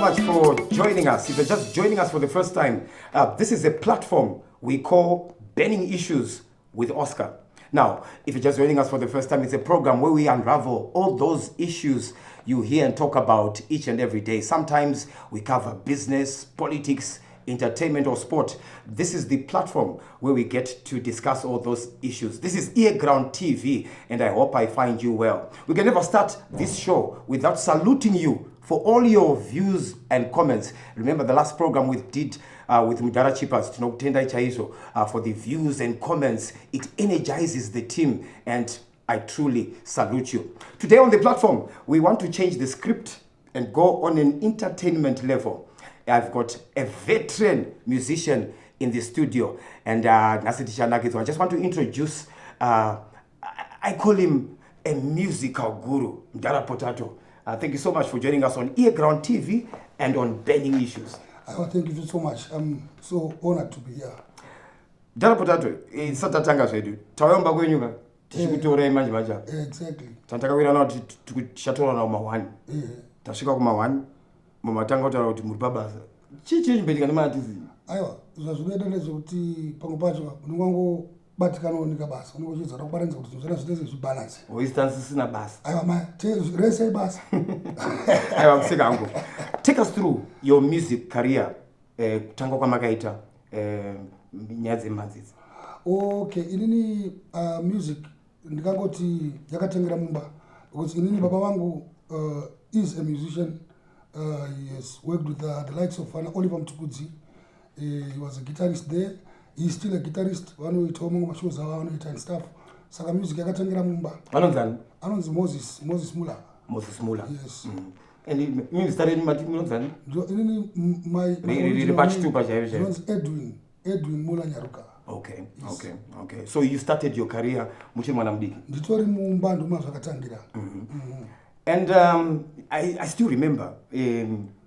much for joining us. If you're just joining us for the first time, this is a platform we call Burning Issues with Oscar. Now, if you're just joining us for the first time, it's a program where we unravel all those issues you hear and talk about each and every day. Sometimes we cover business, politics, entertainment, or sport. This is the platform where we get to discuss all those issues. This is Earground TV, and I hope I find you well. We can never start this show without saluting you for all your views and comments. Remember the last program we did with Mudara Chipas, tinokutendai chaizvo, for the views and comments. It energizes the team, and I truly salute you. Today on the platform, we want to change the script and go on an entertainment level. I've got a veteran musician in the studio, and nhasi tichanakidzwa. I just want to introduce, I call him a musical guru, Mdara Potato. Thank you so much for joining us on Earground TV and on Burning Issues. Oh, thank you so much. I'm so honored to be here. Mdara Potato, isati tatanga zvedu, tauya mumba kwenyu ka, tichikutorai manje manje apa. Tantakawirana kuti tichatora nawo ma1. Tasvika kuma1, mumatanga kutaura kuti muri pabasa. Chii chii chimboitika nemaartist? Aiwa, zvazvinoita ndezvekuti pamwe pacho unenge wangobatikanawo nekabasa, unenge uchiedza kuda kubatanidza kuti zvinhu zvana zvitese zvibalance. Oistansisina basa. Aiwa, ma rese ibasa. Aiwa, kuseka hangu. Take us through your music career, kutanga kwamakaita nyaya dzemhanzi idzi. Okay, inini music ndikangoti yakatengera mumba, because inini baba vangu is a musician. He has worked with the likes of ana Oliver Mtukudzi. He was a guitarist there. He is still a guitarist. Vanoitawo mamwe mashows avo avanoita and stuff. Saka music yakatengera mumba. Vanonzani? Anonzi Moses Muller. Moses Muller. Yes. And imi zita renyu mati munonzani? Inini my Riri original pachitupa name chaizvo chaizvo. Ndinonzi Edwin Muller Nyaruka. Okay, so you started your career muchiri mwana mudiki? Nditori mumba, ndoma zvakatangira. And I still remember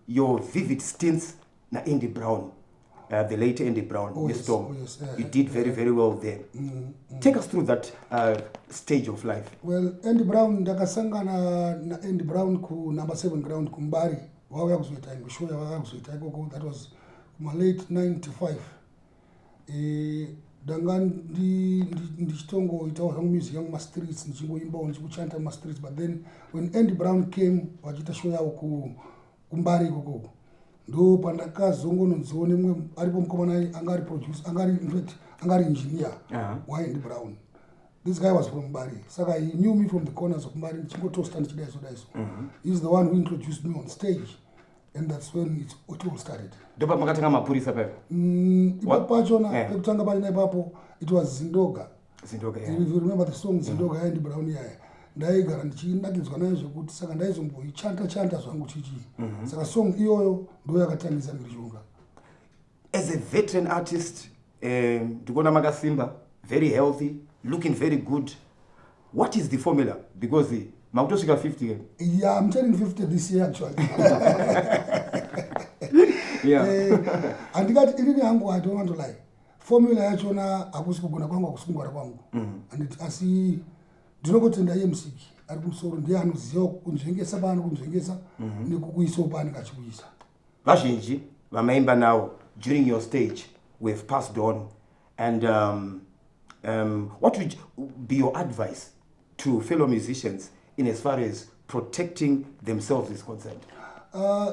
your vivid stints na Andy Brown, the late Andy Brown. Oh, yes, Storm. oh, yes, You did very very well there. Take us through that stage of life. Well, Andy Brown, ndakasangana naAndy Brown kunumber 7 ground kuMbare. Vauya kuzoita imwe show yavaka kuzoita ikoko. That was kuma-late 95. Ndanga ndichitongoitawo zvangu music yangu mastreets, ndichingoimbawo, ndichingochanta mumastreets. But then when Andy Brown came vachiita show yavo kuMbare ikokoko, ndo pandakazongononziwo nemumwe aripo mukomana anga ari producer, anga ari, in fact, anga ari engineer waAndy Brown. This guy was from Mbare, saka he knew me from the corners of Mbare, ndichingotosta, ndichidaiso daiso. He's the one who introduced me on stage, and that's when it all started. Ndopa makatanga Mapurisa paipo? Ipapo pachona, pekutanga pachona ipapo, it was Zindoga. Zindoga, yeah. If you remember the song Zindoga yaAndy Brown yaya, ndaigara ndichinakidzwa nayo zvekuti saka ndaizomboichanta chanta zvangu chichii. Saka song iyoyo ndo yakatangisa mhirizhonga. As a veteran artist, ndikuona makasimba, very healthy, looking very good. What is the formula? Because makutosvika 50 ke. Yeah, I'm turning 50 this year, actually. Handingati inini hangu, I don't want to lie, formula yachona hakusi kugona kwangu, hakusi kungwara kwangu, handiti? Asi ndinongotenda iye musiki ari kumusoro, ndiye anoziva kunzvengesa paano kunzvengesa nekukuisawo paanenge achikuisa. Vazhinji vamaimba nawo during your stage we have passed on, and what would be your advice to fellow musicians in as far as protecting themselves is concerned?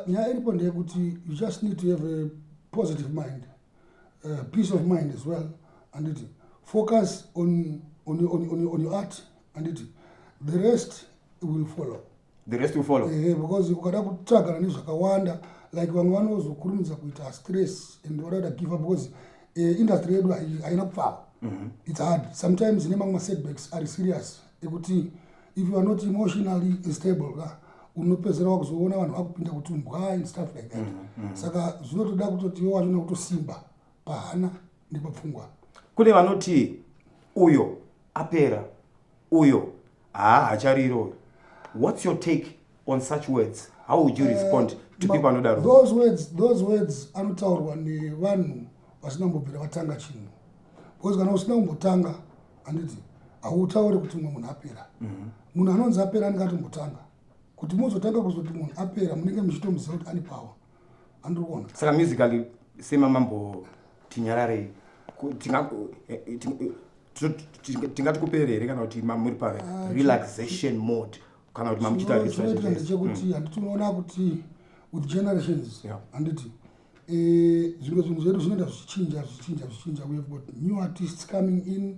Nyaya iripo ndeyekuti you just need to have a positive mind, peace of mind as well, anditi? Focus on your art, anditi? The rest will follow. The rest will follow. Because ukada kutsvagana nezvakawanda, like vamwe vanozokurumidza kuita stress and vada kuita give up, because industry yedu haina kupfava. It's hard sometimes, ine mamwe masetbacks ari serious ekuti if you are not emotionally stable ka, unopedzera wakuzoona vanhu vakupinda kutumbwa and stuff like that. Saka zvinotoda kutoti iwe wachona kutosimba pahana nepapfungwa. Kune vanoti uyo apera, uyo haa hachariro. What's your take on such words? How would you respond to people vanodaro? Those words anotaurwa nevanhu vasina kumbobvira vatanga chinhu, because kana usina kumbotanga, handiti, hautauri kuti mumwe munhu apera. Munhu anonzi apera anenge atombotanga. Kuti muzotanga kuzoti munhu apera, munenge muchitomuziva kuti ane power. Andiri kuona. Saka musically, semamambo tinyararei, tingati kupere here, kana kuti mamuri pa relaxation mode, kana kuti mamuchiita research? Chinoitika ndechekuti, handiti unoona kuti with generations, handiti zvimwe zvinhu zvedu zvinoenda zvichinja, zvichinja, zvichinja. We have got new artists coming in,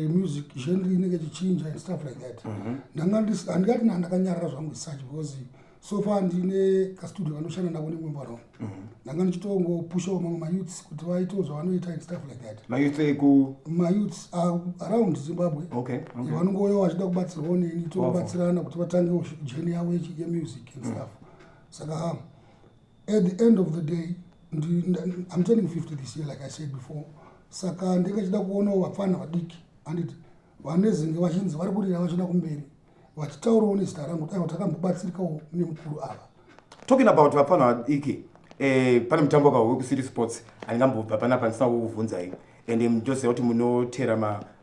music genre inenge ichichinja and stuff like that. Handingati ndakanyarara zvangu such, because so far ndine kastudio kandoshanda nako nemwemba wangu. Ndanga ndichitongopushawo mamwe mayouths kuti vaitewo zvavanoita and stuff like that. Mayouth eku? Mayouths around Zimbabwe. Vanongouya vachida kubatsirwawo neni, tobatsirana kuti vatangewo journey yavo yemusic and stuff. Saka at the end of the day, I'm turning 50 this year, like I said before. Saka ndenge chida kuonawo vapfana vadiki, handiti, vanezenge vachinzi vari kurira vachienda kumberi, vachitaurawo nezita rangu kuti aiwa, takambobatsirikawo nemukuru ava. Talking about vapfana vadiki, pane mutambo ka wekuCity Sports. Handingambobva panapa ndisina kukubvunzai, and ndoziva kuti munotera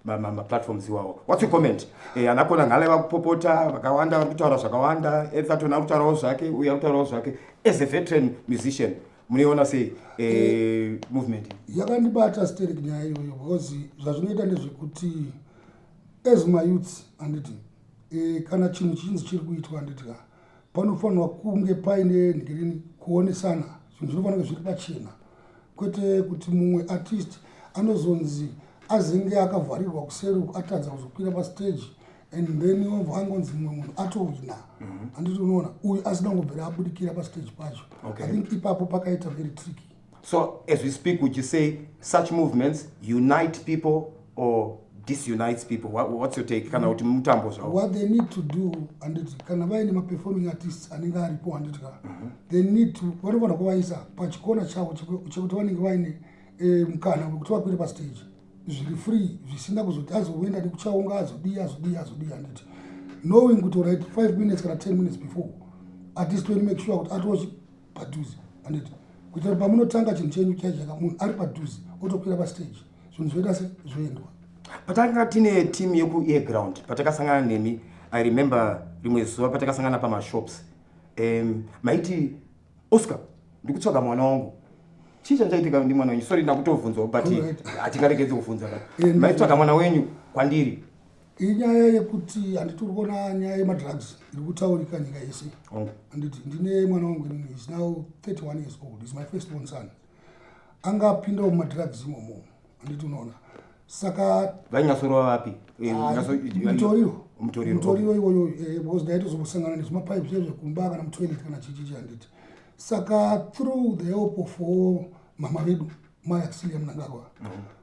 maplatforms iwawo. What's your comment? Anakona ngale vakupopota vakawanda, vari kutaura zvakawanda. Etherton ari kutaurawo zvake, uyu ari kutaurawo zvake. As a veteran musician, munoiona sei movement? Yakandibata sterek nyaya iyoyo, because zvazvinoita ndezvekuti as mayouths, handiti, kana chinhu chichinzi chiri kuitwa, handiti ka, panofanirwa kunge paine nhingirini, kuonesana. Zvinhu zvinofanira kunge zviri pachena, kwete kuti mumwe artist anozonzi azenge akavharirwa kuseri uku, atadza kuzokwira pastage, and then obva angonzi mumwe munhu atowina. Handiti unoona uyu asina kungobvira abudikira pastage pacho. I think ipapo pakaita very tricky. So as we speak, would you say such movements unite people or disunites people? What's your take, kana kuti mutambo zvawo? What they need to do, handiti, kana vaine maperforming artists anenge aripo, handiti ka, they need to, vanofanira kuvaisa pachikona chavo chekuti vanenge vaine mukana wekuti vakwire pastage zviri free, zvisina kuzoti azoenda nekuchaunga, azodii, azodii, azodii. Handiti knowing kuti right, 5 minutes kana 10 minutes before, artist wenyu, make sure kuti atoo padhuze, handiti, kuitira kuti pamunotanga chinhu chenyu chaichaka, munhu ari padhuze otokwira pastage, zvinhu zvoita se zvoendwa. Patanga tine team yekuairground, patakasangana nemi, I remember rimwe zuva patakasangana pamashops, maiti, "Oscar, ndikutsvaga mwana wangu. Chii chanchaitika ndi mwana wenyu?" Sorry, ndakutovhunzawo, but hatingaregedzi kuvhunza ka. Maitsvaga mwana wenyu kwandiri. Inyaya yekuti, handiti uri kuona nyaya yemadrugs iri kutaurika nyika yese. Handiti ndine mwana wangu inini, is now 31 years old, is my first born son. Angapindawo mumadrugs imomo, handiti unoona? Saka Vainyatsorova vapi? Ah, mutoriro. Mutoriro. Mutoriro iwoyo, because ndaitozombosangana nezvimapaipi zvezvekumba kana mutoilet kana chichichi, handiti. Saka through the help of all mama vedu, Mai Auxilia Mnangagwa,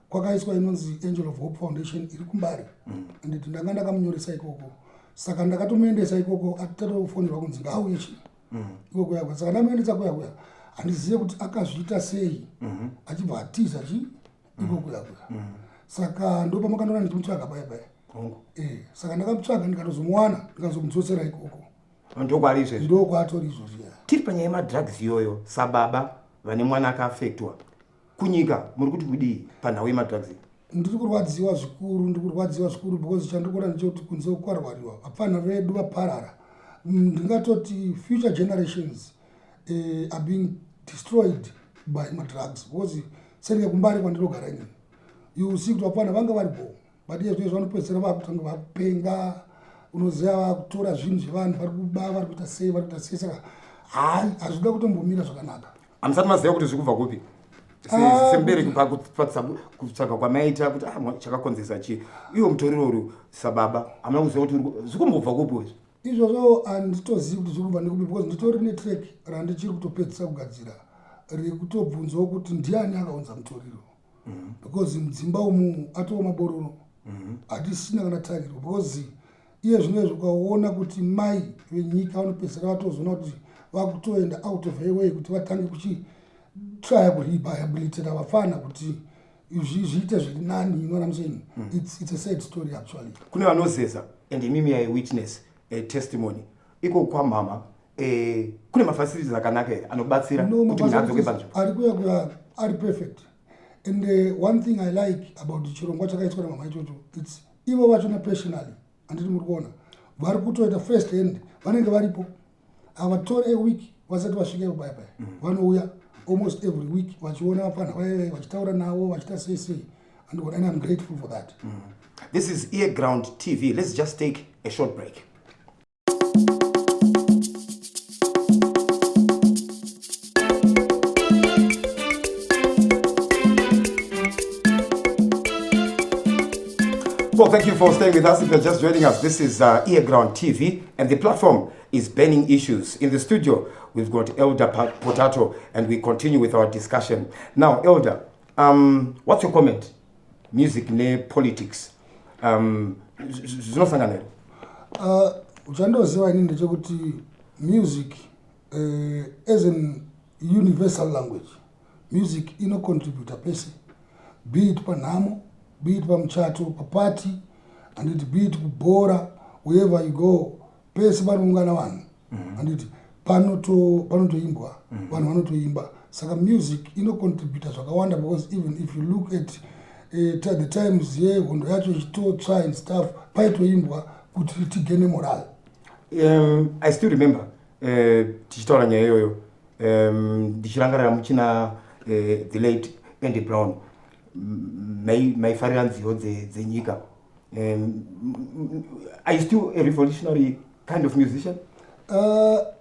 kwakaiswa inonzi Angel of Hope Foundation iri kuMbare, handiti. Ndanga ndakamunyoresa ikoko, saka ndakatomuendesa ikoko. Atatofonерwa kunzi ngaauye chi ikoko yakwa. Saka ndamuendesa kuya kuya, handizive kuti akazviita sei, achibva atiza chi ikoko yakuya. Saka ndo pamakandiona ndichimutsvaga paya paya. Saka ndakamutsvaga, ndikatozomuwana, ndikazomudzosera ikoko. Ndokwari izvezvi? Ndokwatori izvozvi, ya. Tiri panyaya yemadrugs iyoyo, sababa vane mwana akaafektwa kunyika, muri kuti kudii panhau yemadrugs iyi? Ndiri kurwadziwa zvikuru, ndiri kurwadziwa zvikuru, because chandiri kuona ndechekuti kunze kwarwariwa, vapfana vedu vaparara. Ndingatoti future generations are being destroyed by madrugs, because senge kuMbare kwandinogara inini, you see kuti vapfana vanga vari bo, but iye zvinezvi vanopedzisira vakutanga vakupenga, unoziva, vakutora zvinhu zvevanhu, vari kuba, vari kuita sei, vari kuita sei. Saka hai, hazvida kutombomira zvakanaka. Hamusati maziva kuti zviri kubva kupi? Ah, Semubereki, kutsvaga kwamaita kuti chakakonzesa chii iwo mutoriro uri, sababa hamuna kuziva kuti zviri kumbobva kupi izvi? Izvozvo handitozivi kuti zviri kubva nekupi, because nditori netrack randichiri kutopedzisa kugadzira rekutobvunzawo kuti ndiani akaunza mutoriro, because mudzimba umu atova mabororo, hatisina kana tariro, because iye zvinezvi ukaona kuti mai venyika vanopedzisira vatozoona kuti vakutoenda out of her way kuti vatange kuchitraya kurehabilitata vafana kuti zviite zviri nani, you know what I'm saying? It's a sad story, actually. Kune vanozeza, and imimi ai witness a testimony iko kwamama, kune mafacilities akanaka here anobatsira No, kuti munhu adzoke mafacilities panzvimbo? Ari kuya kuya ari perfect, and one thing I like about chirongwa chakaitwa namama ichocho, it's ivo vachona personally, handiti muri kuona, vari kutoita first hand, vanenge varipo, havatori a week. Vasati vasvika ipo paya paya, vanouya almost every week vachiona vapfana vaive, vachitaura navo, vachiita sei sei, and I'm grateful for that. This is Earground TV. Let's just take a short break. Well, thank you for staying with us. If you're just joining us, this is Earground TV, and the platform is Burning Issues. In the studio, we've got Elder Potato, and we continue with our discussion. Now, Elder, what's your comment? Music ne politics. Zvinosangana here? Chandoziva inini ndechekuti music, as an universal language, music inocontributa pese, be it panhamo, be it pamuchato, papati, handiti, be it kubhora, wherever you go, pese panoungana vanhu, handiti, panotoimbwa, vanhu vanotoimba. Saka music inocontributa zvakawanda, because even if you look at the times yehondo yacho ichitotsva and stuff, paitoimbwa kuti tigene morale. I still remember tichitaura nyaya iyoyo, ndichirangarira muchina the late Andy Brown. Maifarira nziyo dzenyika. Are you still a revolutionary kind of musician?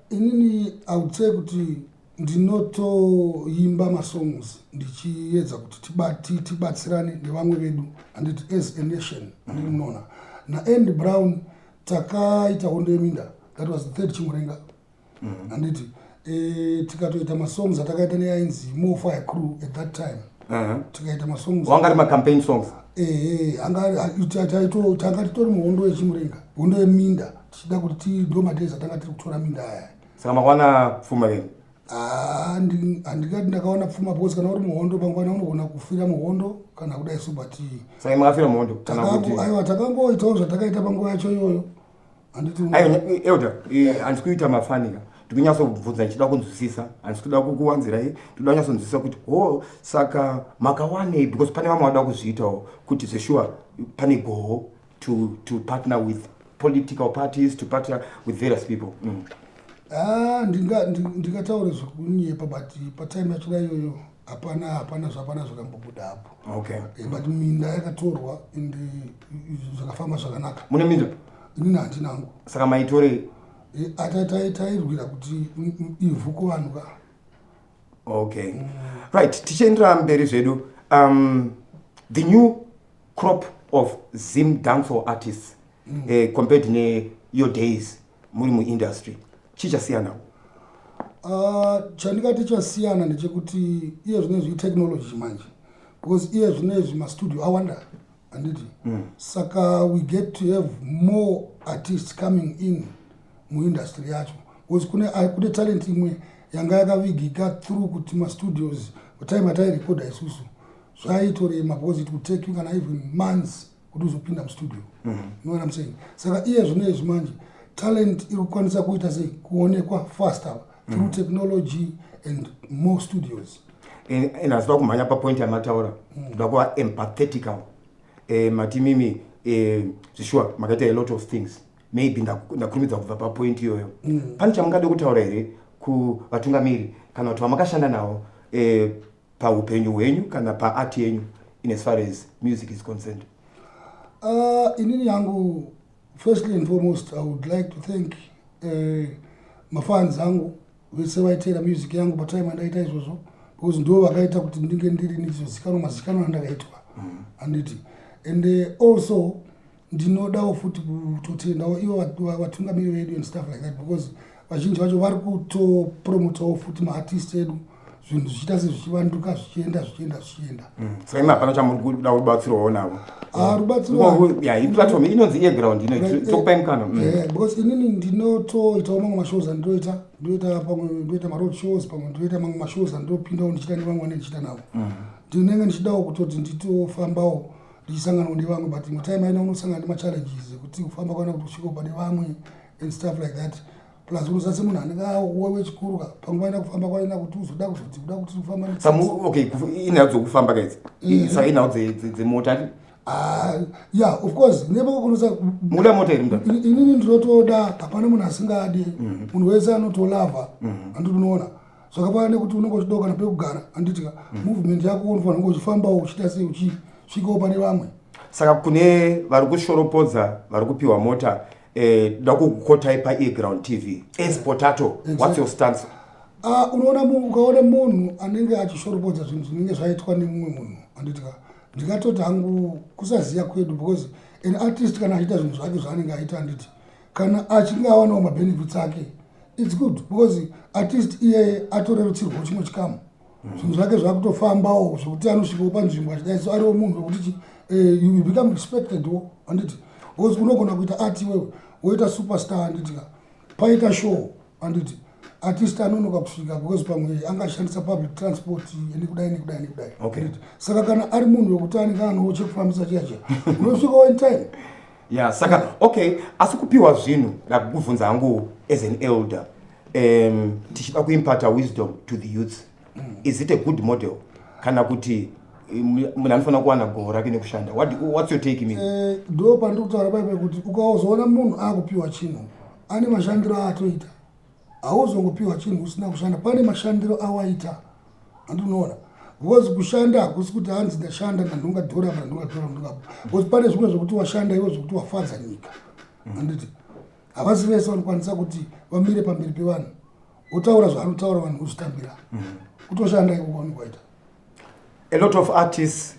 Inini I would say kuti ndinotoimba masongs ndichiedza kuti tibatsirane nevamwe vedu, handiti, as a nation, handiti. Munoona, naAndy Brown takaita hondo yeminda. That was the third Chimurenga, handiti. Tikatoita masongs atakaita neyainzi More Fire Crew at that time. Tikaita masongs. Wanga ari macampaign songs? Ehe, tanga titori muhondo yechimurenga, hondo yeminda, tichida kuti ndo madays atanga tiri kutora minda aya. Saka makawana pfuma venu? Ah, handingati ndakawana pfuma, because kana uri muhondo pangwana unogona kufira muhondo kana kudai so, but Saka makafira muhondo kana kuti? Aiwa, takangoitawo zvatakaita panguva yacho iyoyo, handiti. Aiwa, Elder, handisi kuita mafanika, ndikunyatsobvunza ndichida kunzwisisa, handisi kuda kukuwanzirai, ndikuda kunyatsonzwisisa kuti ho, saka makawanei? Because pane vamwe vada kuzviitawo kuti zveshuwa pane goho to partner with political parties, to partner with various people. Ah, ndingataure zvekunyepa, but patime yachona iyoyo hapana zvapana zvakambobuda apo. But minda yakatorwa and zvakafamba zvakanaka. Mune minda? Inini handinangu. Saka maitorei? Tairwira kuti ivhu kuvanhu ka. Okay, right, tichiendera mberi zvedu, the new crop of Zim dancehall artists, compared ne your days muri muindustry, chii chasiyanawo? Chandingati chasiyana ndechekuti iye zvinezvi itechnology manje, because iye zvinezvi mastudio awanda, handiti. Saka we get to have more artists coming in muindustry yacho, because kune talent imwe yanga yakavigika through kuti mastudios time atairekodha isusu zvaitorema, because it would take you kana even months kuti uzopinda mustudio. You know what I'm saying? Saka iye zvinezvi manje talent iri kukwanisa kuita sei, kuonekwa faster through technology and more studios. And handida kumhanya papoint yamataura, ndoda kuva empathetical. Mati mimi, zvishuwa makaita a lot of things, maybe ndakurumidza kubva papoint iyoyo. Pane chamungade kutaura here kuvatungamiri kana kuti vamakashanda navo paupenyu hwenyu kana paart yenyu, in as far as music is concerned? Inini yangu, firstly and foremost, I would like to thank mafans angu vese vaiteera music yangu patime andaita izvozvo, because ndo vakaita kuti ndinge ndiri nichizozikanwa mazikanwa andakaitwa, handiti. And also ndinodawo futi kutotendawo ivo vatungamiri vedu and stuff like that, because vazhinji vacho vari kutopromotawo futi maartist edu, zvinhu zvichiita sezvichivanduka, zvichienda, zvichienda, zvichienda. Saka imi hapana chamuri kuda kubatsirwawo navo? Ah, rubatsiro Ya, iplatform inonzi Earground ino, tokupai mukana. Because inini ndinotoitawo mamwe mashows andinoita, ndinoita pamwe ndinoita maroad shows, pamwe ndinoita mamwe mashows andinopindawo ndichiita nevamwe vanenge ndichiita navo. Ndinenge ndichidawo kutoti nditofambawo ndichisanganawo nevamwe, but imwe time aina unosangana nemachallenges ekuti kufamba kwana kuti usvike pane vamwe and stuff like that. Plus unoziva semunhu anenge wechikuru ka, panguva ina kufamba kwaina kuti uzoda kuzoti kuda kuti ufamba Okay, inhau dzokufamba kaidzi. Saka inhau dzemota. Ah, yeah, of course. Nepakunosa Mukuda mota here, mudhara? Inini ndinotoda, hapana munhu asingadi. Munhu wese anotolava, handiti? Unoona zvakafanana nekuti unenge uchidawo kana pekugara, handitika? Movement yako unofanira kunge uchifambawo, uchiita sei, uchisvikawo pane vamwe. Saka kune vari kushoropodza vari kupiwa mota, da kukukotai paEground TV as Potato, what's your stance? Ah, unoona, ukaona munhu anenge achishoropodza zvinhu zvinenge zvaitwa nemumwe munhu, handitika, ndingatoti hangu kusaziya kwedu, because an artist kana achiita zvinhu zvake zvaanenge aita, handiti, kana achinge awanawo mabenefits ake, it's good, because artist iyeye atorerutsirwawo chimwe chikamu, zvinhu zvake zvakutofambawo zvekuti anosvikawo panzvimbo achidai. So ariwo munhu wekuti you become respected wo, handiti? Because unogona kuita art iwewe, woita superstar, handitika? Paita show, handiti, artist anonoka kusvika because pamwe angashandisa public transport nekudai nekudai nekudai. Handiti? Saka kana ari munhu wekuti anenge anawo chekufambisa chiya chiya, unosvikawo in time. Ya, saka okay, asi kupiwa zvinhu, ndakukubvunza hangu as an elder, tichida kuimparta wisdom to the youths, is it a good model kana kuti munhu anofanira kuwana goho rake nekushanda? What's your take, imi? Ndo pandiri kutaura paipai kuti ukazoona munhu akupiwa chinhu, ane mashandiro aatoita. Hauzongopiwa chinhu usina kushanda. Pane mashandiro awaita, handinoona, because kushanda hakusi kuti hanzi ndashanda, ndanhonga dhora, ndanhonga dhora, ndanhonga, because pane zvimwe zvekuti washanda iwe zvekuti wafadza nyika, handiti? Havasi vese vanokwanisa kuti vamire pamberi pevanhu wotaura zvaanotaura, vanhu vozvitambira. Kutoshanda iko kwaunenge waita. A lot of artists,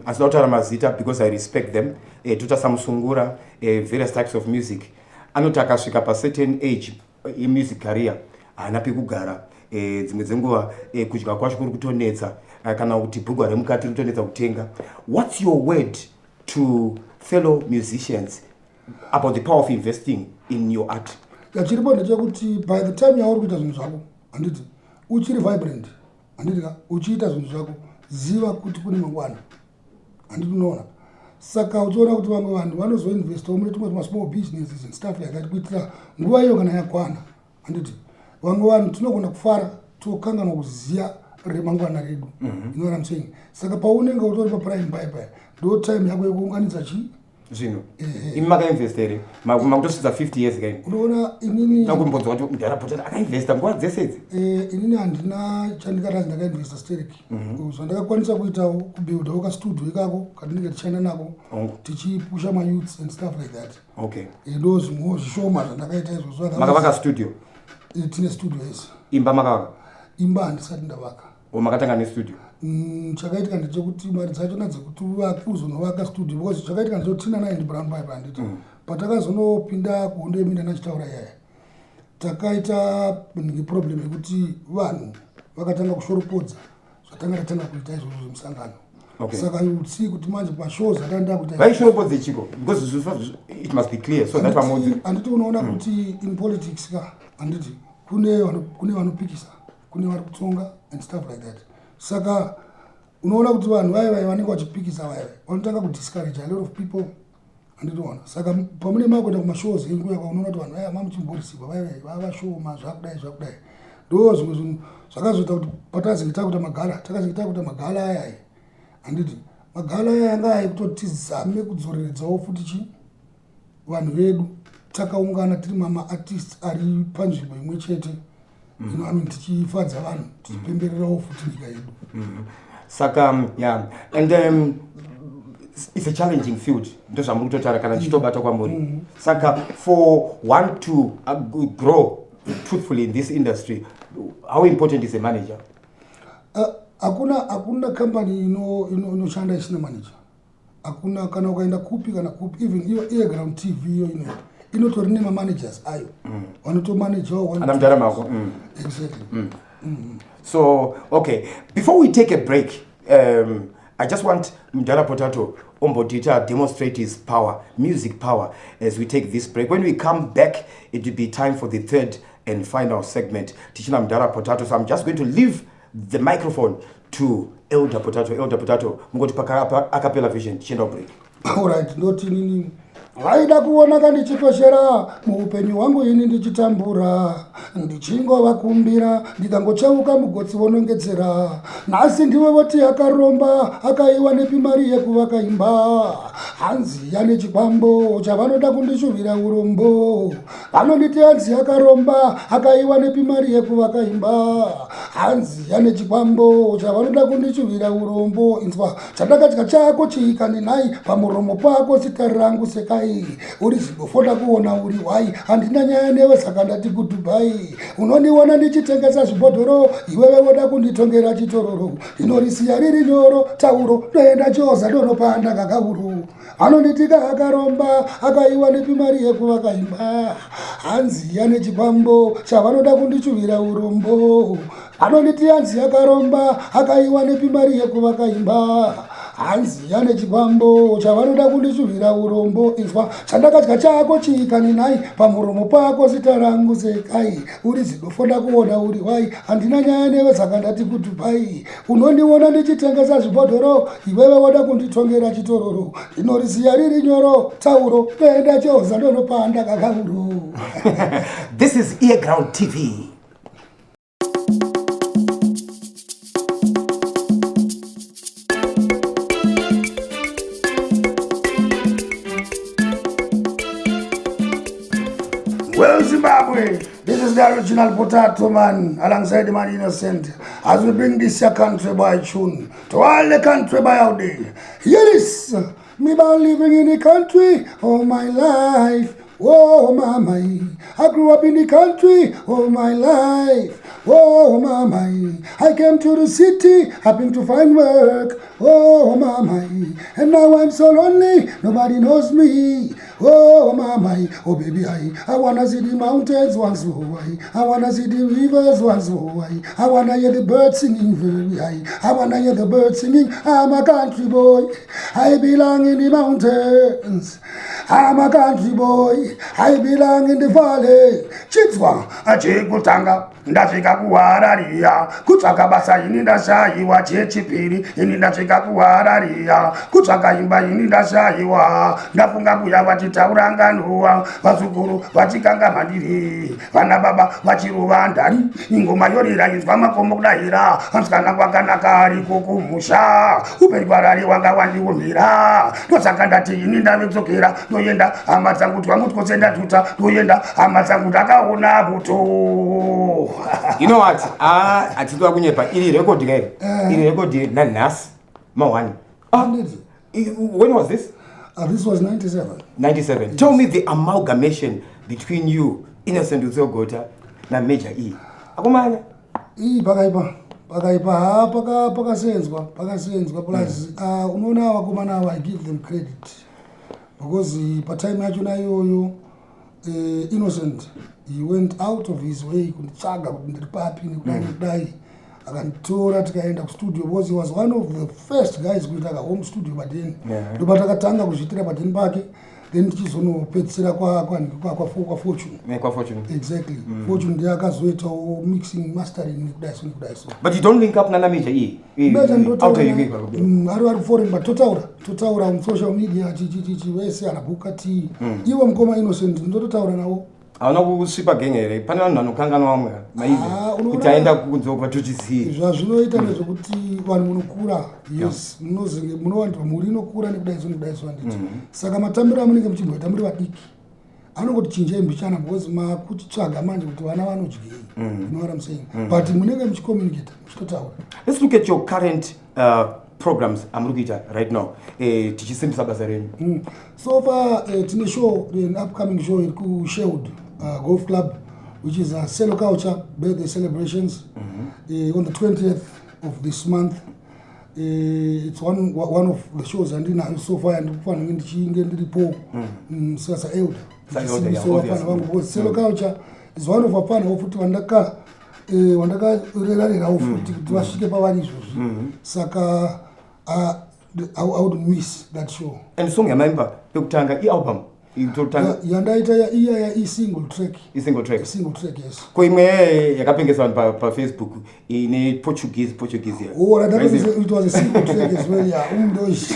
asida kutaura mazita because I respect them, tota samusungura, various types of music, anoti akasvika pacertain age yemusic career, haana pekugara, dzimwe dzenguva kudya kwacho kuri kutonetsa, kana kuti bhugwa remukati riri kutonetsa kutenga. What's your word to fellow musicians about the power of investing in your art? Chiripo ndechekuti by the time yauri kuita zvinhu zvako, handiti, uchiri vibrant, handiti ka, uchiita zvinhu zvako, ziva kuti kune mangwana, handiti? Unoona, saka uchiona kuti vamwe vanhu vanozoinvestawo mune tumwe tumasmall businesses and stuff like that, kuitira nguva iyo kana yakwana, handiti, vamwe vanhu tinogona kufara tokanganwa kuziva remangwana redu. You know what I'm saying? Saka paunenge utori paprime pai pai, ndo time yako yekuunganidza chii? Zvinhu. Imi makainvesta here? Makutosvitsa 50 years kaini. Unoona, inini Takumbonzwa kuti mudhara Potato akainvesta nguva dzese idzi. Inini handina chandikati ndakainvesta stereki. Zvandakakwanisa kuitawo kubuildawo kastudio ikako katinenge tichienda nako, tichipusha mayouths and stuff like that. Ndo zvimwewo zvishoma zvandakaita izvozvo. Makavaka studio? Tine studio yese. Imba makavaka? Imba handisati ndavaka. O, makatanga nestudio? Chakaitika ndechekuti mari dzachona dzekuti uvake, uzonovaka studio, because chakaitika ndechekuti tina naAndy Brown pipe, handiti? Patakazonopinda kuhondo yeminda nachitaura iyaya, takaita problem yekuti vanhu vakatanga kushoropodza zvatanga tatanga kuita izvozvo zvemusangano. Saka you would see kuti manje pashows atanda kuita Vaishoropodze chiko? Because it must be clear so that vamwe Handiti unoona kuti in politics ka, handiti, kune vanopikisa, kune vari kutonga and stuff like that. Saka unoona kuti vanhu vaya vaya vanenge vachipikisa vaya vaya vanotanga kudiscourage a lot of people, handitoona? Saka pamune makuenda kumashows enyu kuya, unoona kuti vanhu vaya mamuchimborisirwa vaya vaya vavashoma, zvakudai zvakudai. Ndo zvimwe zvinhu zvakazoita kuti patazenge takuita magala, takazenge takuita magala ayaya, handiti? Magala aya anga aikutoti tizame kudzoreredzawo futi chi vanhu vedu takaungana tiri mamaartist ari panzvimbo imwe chete, you know, I mean, tichifadza vanhu, tichipembererawo futi nyika yedu. Saka yeah, and it's a challenging field, ndozvamuri kutotaura kana ndichitobata kwamuri. Saka for one to grow truthfully in this industry, how important is a manager? Hakuna company inoshanda isina manager, hakuna. Kana ukaenda kupi kana kupi, even iyo Earground TV iyo inoita, inotori nemamanagers ayo vanotomanajawo. Ana mudhara mako. Exactly. So okay, before we take a break, I just want Mdara Potato ombotita demonstrate his power, music power, as we take this break. When we come back, it will be time for the third and final segment, tichina Mdara Potato. So I'm just going to leave the microphone to Elder Potato. Elder Potato, mungoti acapella vision, tichienda break. Alright, ndoti nini. Vaida kuonaka ndichikoshera muupenyu hwangu ini ndichitambura, ndichingovakumbira, ndikangocheuka mugotsi vonongedzera. Nhasi ndivo voti akaromba, akaiwa nepi mari yekuvaka imba? Hanzi yane chikwambo chavanoda kundishuvira urombo. Vanonditi hanzi akaromba, akaiwa nepi mari yekuvaka imba? Hanzi yane chikwambo chavanoda kundishuvira urombo. Inzwa, chandakadya chako chiikani nhai, pamuromo pako zita rangu sekai. Uri zidofo ndakuona uri hwai, handina nyaya newe saka ndati kuDubai. Unondiona ndichitengesa zvibhodhoro, iwewe woda kunditongera chitororo. Ndinorisiya riri nyoro tauro, ndoenda choza ndonopanda kakauru. Anonditika akaromba, akaiwa nepi mari yekuvaka imba? Hanzi yane chikwambo chavanoda kundishuvira urombo. Anonditi hanzi akaromba, akaiwa nepi mari yekuvaka imba? Hanzi yane chikwambo chavanoda kundishuvira urombo. Inzwa, chandakadya chako chiikani nhai, pamuromo pako zita rangu sekai. Uri zidofo ndakuona uri hwai, handina nyaya newe saka ndati kuDubai. Unondiona ndichitengesa zvibhodhoro, iwewe woda kunditongera chitororo. Ndinorisiya riri nyoro tauro, ndoenda choza ndonopanda kakauro. This is Earground TV. Well, Zimbabwe, this is the original Potato Man alongside the man Innocent as we bring this your country boy tune to all the country boy out there. Hear this, me born living in the country all my life. Oh, mama, I grew up in the country all my life. Oh, mama, I came to the city hoping to find work. Oh, mama, and now I'm so lonely, nobody knows me. Oh, mama, oh, baby, I wanna see the mountains once more. I wanna see the rivers once more. I wanna hear the birds singing very high. I wanna hear the birds singing. I'm a country boy. I belong in the mountains. I'm a country boy. I belong in the valley. Chitswa, chekutanga ndasvika kuHarariya kutsvaka basa ini ndashayiwa. Chechipiri ini ndasvika kuHarariya kutsvaka imba ini ndashayiwa. Ndafunga mbuya vachitaura nganuwa, vazukuru vachikanga mhandiri, vana baba vachirova ndari, ingoma yorira inzwa makomo kudahira. Musikana kwakanaka ariko kumusha, upenyu kwarari wanga wandiumira. Ndosaka ndati ini ndave kudzokera, ndoenda hama dzangu twangu twose ndatuta, ndoenda hama dzangu ndakaona buto. You know what? Ah, hatitoda kunyepa, iri record kairi, iri record nanhasi ma1. Handiti. When was this? This was 97. 97. Tell me the amalgamation between you, Innocent Utsogota, na Major E. Akomana. Ii, pakaipa, pakaipa, ha, pakasenzwa, pakasenzwa. Plus unoona vakomana ava, I give them credit because patime yachona iyoyo, Innocent, he went out of his way kunditsvaga kuti ndiri papi nekudai nekudai. Akanditora tikaenda kustudio because he was one of the first guys kuita ka home studio padeni. Ndopatakatanga kuzviitira padeni pake, then tichizonopedzisira kwaFortune. Kwa Fortune. Exactly. Fortune ndiye akazoitawo mixing, mastering nekudai so nekudai so. But you don't link up nana Major E? Major Out of UK. Ari foreign, but totaura on social media chichichichi vese ana Booker T, ivo mukoma Innocent, ndototaura navo. Hauna kusvipa genge here? Pane vanhu vanokanganwa vamwe maive kuti aenda kunzobva tochizii. Zvazvinoita ndezvekuti vanhu munokura, yes, munozenge munowandirwa, mhuri inokura nekudai so nekudai so, handiti? Saka matambiro amunenge muchimboita muri vadiki anongoti chinjai mbichana because makuchitsvaga manje kuti vana vanodyei. You know what I'm saying? But munenge muchicommunicata, muchitotaura. Let's look at your current programs amuri kuita right now, tichisimbisa basa renyu. So far tine show, an upcoming show iri kuSherwood Golf Club, which is a Cello Culture birthday celebrations on the 20th of this month. It's one of the shows andinayo so far andikufanira kunge ndichinge ndiripo saelder. Sa-elder, yeah, So obviously. vafana vangu, because Cello Culture is one of vafanawo futi vandakarerarerawo futi kuti vasvike pavari izvozvi. Saka I would miss that show. And song yamaimba pekutanga ialbum? Itotanga Yandaita iya isingle track. Isingle track. Single track, yes. Ko imwe yakapengesa vanhu paFacebook ine Portuguese here? Oh, that was, it was a single track as well, yeah. Um, dois.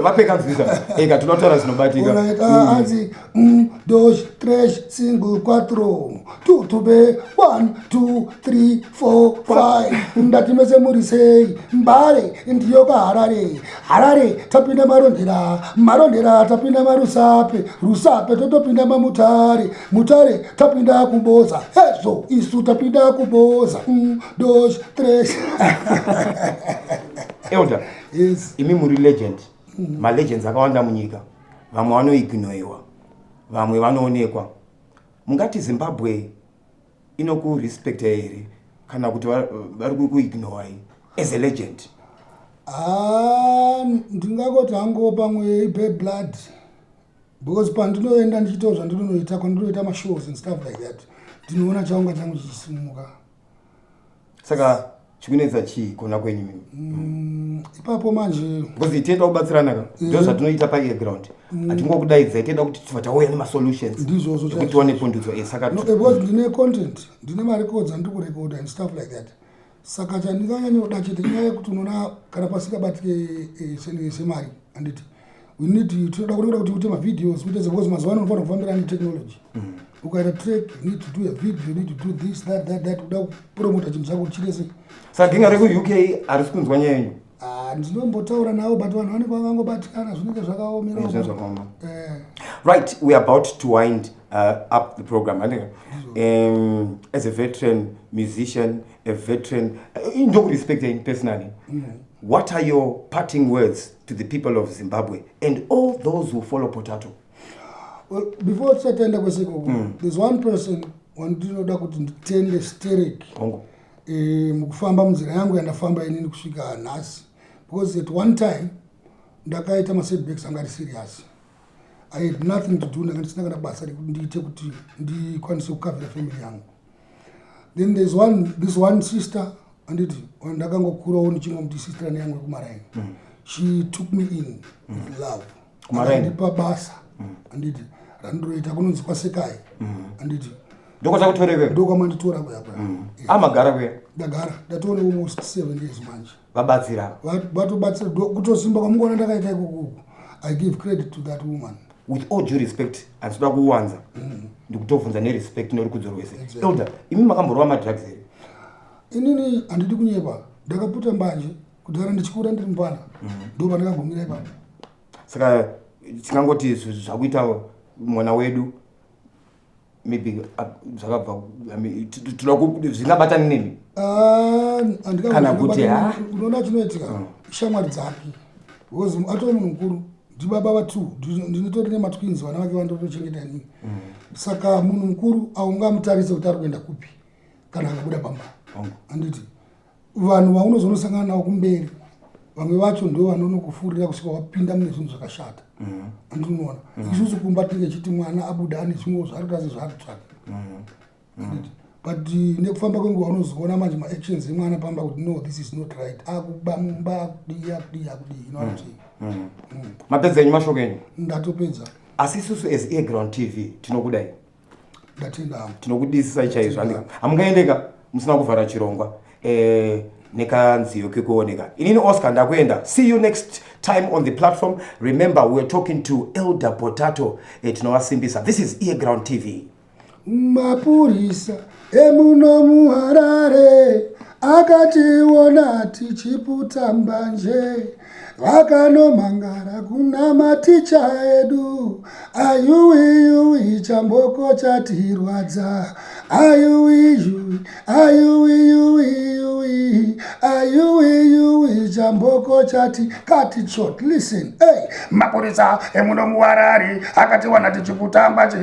Vapeka nzwisa eka tinotaura zvinobatika. Alright, anzi um, dois, três, cinco, quatro, tudo bem, one, two, three, four, five. Ndati mese muri sei? Mbare ndiyo kaHarare, Harare tapinda Marondera, Marondera tapinda maRusape, Rusape totopinda maMutare, Mutare tapinda kuBoza, hezo isu tapinda kuBoza. Um, dois, três. Elder. Yes. Imi muri legend. Malegends akawanda munyika, vamwe vanoignoiwa, vamwe vanoonekwa. Mungati Zimbabwe inokurespecta here kana kuti vari kuignowai as a legend? Ah, ndingangoti hangu pamwe ibad blood, because pandinoenda ndichiitawo zvandinonoita, kwandinoita mashows and stuff like that, ndinoona chaunga changu chichisimuka. Saka chikunetsa chii kona kwenyu mimi? Ipapo manje Because tinoda kubatsirana ka, ndo zvatinoita paearground. Hatingokudaidzai, tinoda kuti tibva tauya nemasolutions Ndizvozvo. ekuti tiwane pundutso. Saka No, because ndine content, ndine marecords andiri kurekoda and stuff like that. Saka chandinganyanyoda chete inyaya yekuti unoona kana pasingabatike semari, handiti? We need, tinoda kurekera kuti uite mavideos, kuite, because mazuva ano unofanira kufambirana netechnology. Ukaita track, you need to do a video, you need to do this, that, that, that, uda kupromota chinhu chako chirese. Saka genga rekuUK harisi kunzwa nyaya yenyu? Ah, ndinombotaura navo, but vanhu vanenge vakangobatikana, zvinenge zvakaomera. Zvinenge zvakaoma. Eh. Right, we are about to wind up the program. I think, as a veteran musician, a veteran, ndokurespect you personally. What are your parting words to the people of Zimbabwe and all those who follow Potato? Well, before tisati taenda kwese ikoko, there's one person wandinoda kuti nditende sterek Hongo. Mukufamba munzira yangu yandafamba inini kusvika nhasi, because at one time ndakaita masetbacks anga ari serious. I had nothing to do, ndanga ndisina kana basa rekuti ndiite kuti ndikwanise kukavhira family yangu. Then there's one, this one sister, anditi, wandakangokurawo ndichingomuti sister yangu yekumaraini. She took me in with love. Kumaraini? Akandipa basa, anditi, randinoita kunonzi kwaSekai, anditi. Ndokwatakutorekwe? Ndokwamanditora kuya kuya. Amagara kuya? Ndagara, ndatoone almost 7 years manje. Vabatsira. Vatobatsira kutosimba kwamungoona ndakaita ikokuku. I give credit to that woman. With all due respect, handitoda kuwanza, ndikutobvunza nerespect nerukudzo rwese. Elder, imi makamborova madrugs here? Inini handidi kunyepa, ndakaputa mbanje kudhara ndichikura ndiri mupana, ndo pandakagumira ipapo. Saka tingangoti zvakuita mwana wedu maybe zvakabva, I mean, toda zvingabatani nemi? Ah, Kana kuti, ha? Unoona chinoitika, shamwari dzake, because atova munhu mukuru, ndibaba va2, ndinotori nematwins, vana vake vandotochengeta inini. Saka munhu mukuru aungamutarise kuti ari kuenda kupi kana akabuda pamba. Hongu. Handiti vanhu vaunozonosangana navo kumberi, vamwe vacho ndo vanonokufurira kusvika wapinda mune zvinhu zvakashata, andinoona. Isusu kumba tinenge chiti mwana abuda ane zvimwewo zvaari kuita sezvaari kutsvaka, handiti? But nekufamba kwenguva unozoona manje maactions emwana pamba kuti no, this is not right, akuba mumba, akudii, akudii, akudii, you know what I'm saying? Mapedza enyu mashoko enyu? Ndatopedza. Asi isusu as Airground TV tinokudai. Ndatenda hangu. Tinokudisisai chaizvo. Handika hamungaendeka musina kuvhara chirongwa nekanziyo kekuoneka. Inini Oscar ndakuenda. See you next time on the platform. Remember, we are talking to Elder Potato. Tinovasimbisa. This is Earground TV. Mapurisa emuno muHarare akationa tichiputa mbanje, vakanomangara kuna maticha edu. Ayuwiyuwi, chamboko chatirwadza. Ayuwiyuwi, ayuwiyuwiyuwi, ayuwiyuwi, chamboko chati. Cut it short. Listen, hey. Mapurisa emuno muHarare akatiwana tichiputa mbanje,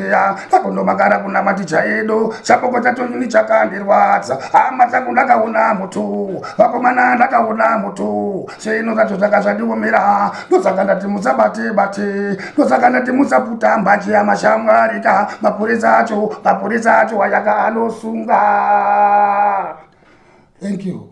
takundomangara kuna maticha edu. Chamboko chatonyini chakandirwadza, hama dzangu. Ndakaona mutu, vakomana, ndakaona mutu. Zvinhu zvacho zvanga zvandiomera, ndosaka ndati musabate bate, ndosaka ndati musaputa mbanje yamashamwarika. Mapurisa acho, mapurisa acho ayaka anosunga. Thank you.